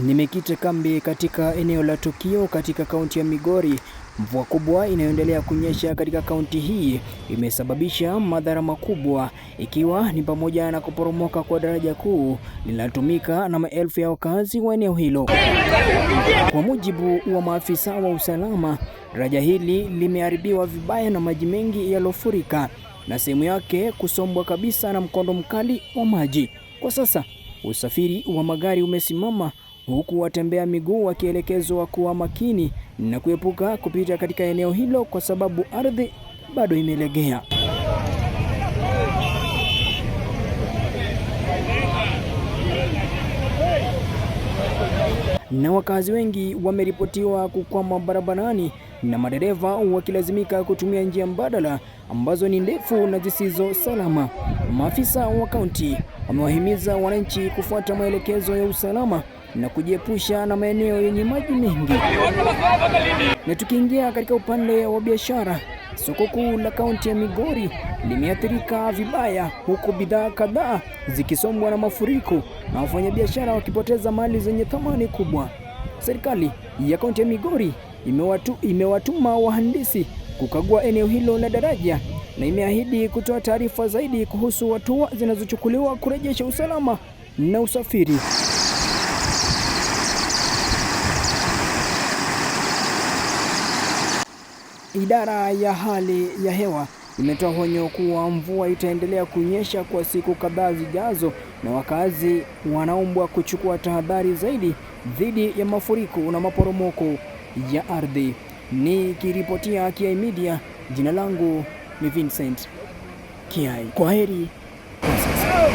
Nimekita kambi katika eneo la tukio katika kaunti ya Migori. Mvua kubwa inayoendelea kunyesha katika kaunti hii imesababisha madhara makubwa, ikiwa ni pamoja na kuporomoka kwa daraja kuu linalotumika na maelfu ya wakazi wa eneo hilo. Kwa mujibu wa maafisa wa usalama, daraja hili limeharibiwa vibaya na maji mengi yaliyofurika na sehemu yake kusombwa kabisa na mkondo mkali wa maji. Kwa sasa usafiri wa magari umesimama huku watembea miguu wakielekezwa kuwa makini na kuepuka kupita katika eneo hilo kwa sababu ardhi bado imelegea. Na wakazi wengi wameripotiwa kukwama barabarani na madereva wakilazimika kutumia njia mbadala ambazo ni ndefu na zisizo salama. Maafisa wa kaunti wamewahimiza wananchi kufuata maelekezo ya usalama na kujiepusha na maeneo yenye maji mengi. Na tukiingia katika upande wa biashara, soko kuu la kaunti ya Migori limeathirika vibaya, huku bidhaa kadhaa zikisombwa na mafuriko na wafanyabiashara wakipoteza mali zenye thamani kubwa. Serikali ya kaunti ya Migori imewatuma wahandisi kukagua eneo hilo la daraja na imeahidi kutoa taarifa zaidi kuhusu hatua zinazochukuliwa kurejesha usalama na usafiri. Idara ya hali ya hewa imetoa onyo kuwa mvua itaendelea kunyesha kwa siku kadhaa zijazo na wakazi wanaombwa kuchukua tahadhari zaidi dhidi ya mafuriko na maporomoko ya ardhi. Nikiripotia Kiai Media, jina langu ni Vincent Kiai. Kwaheri kwa sasa.